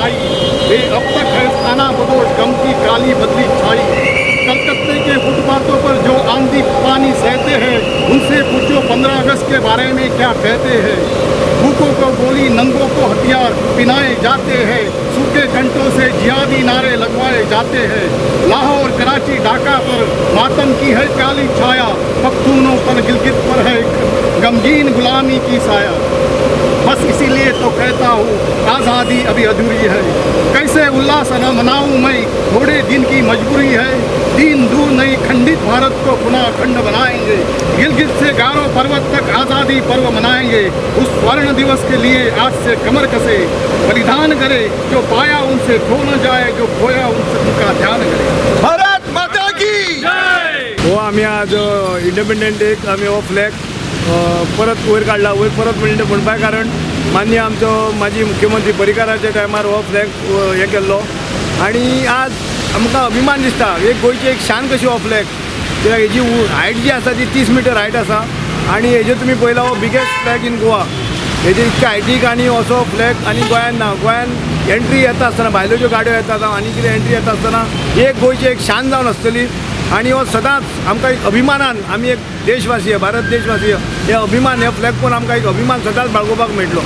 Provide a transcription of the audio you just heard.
आई। वे अब तक है खानाबदोश गम की काली बदली छाई। कलकत्ते के फुटपाथों पर जो आंधी पानी सहते हैं, उनसे पूछो 15 अगस्त के बारे में क्या कहते हैं। भूखों को गोली, नंगों को हथियार पिनाए जाते हैं, सूखे कंटों से जिहादी नारे लगवाए जाते हैं। लाहौर, कराची, ढाका पर मातम की है काली छाया, पख्तूनों पर, गिलगित पर है गमगीन गुलामी की साया। बस इसीलिए तो कहता हूँ, आज़ादी अभी अधूरी है। कैसे उल्लास न मनाऊं मैं, थोड़े दिन की मजबूरी है। दिन दूर नहीं, खंडित भारत को पुनः अखंड बनाएंगे। गिलगित से गारो पर्वत तक आज़ादी पर्व मनाएंगे। उस स्वर्ण दिवस के लिए आज से कमर कसे, बलिदान करे। जो पाया उनसे खो न जाए, जो खोया उनसे उनका ध्यान करे। भारत माता की। हो आमी आज इंडिपेंडंट डेक आमी हो फ्लॅग परत वयर काडला। वयर परत म्हणले म्हणपा कारण मान्य आमचो माजी मुख्यमंत्री पर्रीकाराच्या टायमार हो फ्लॅग हें केल्लो आनी आज आमकां अभिमान दिसता। एक गोंयची एक शान कशी हो फ्लॅग, कित्याक हेजी हायट जी आसा ती 30 मिटर हायट आसा आनी हेजेर तुमी पळयला, हो बिगेस्ट फ्लॅग इन गोवा। हेजे इतके हायटीक आनी असो फ्लॅग आनी गोंयान ना। गोंयान एंट्री येता आसतना, भायल्यो ज्यो गाडयो येता जावं आनी कितें एंट्री येता आसतना, एक गोंयची एक शान जावन आसतली आनी हो सदांच आमकां एक अभिमानान आमी एक देशवासीय, भारत देशवासीय, हे अभिमान, हे फ्लॅग पळोवन आमकां एक अभिमान सदांच बाळगोवपाक मेळटलो।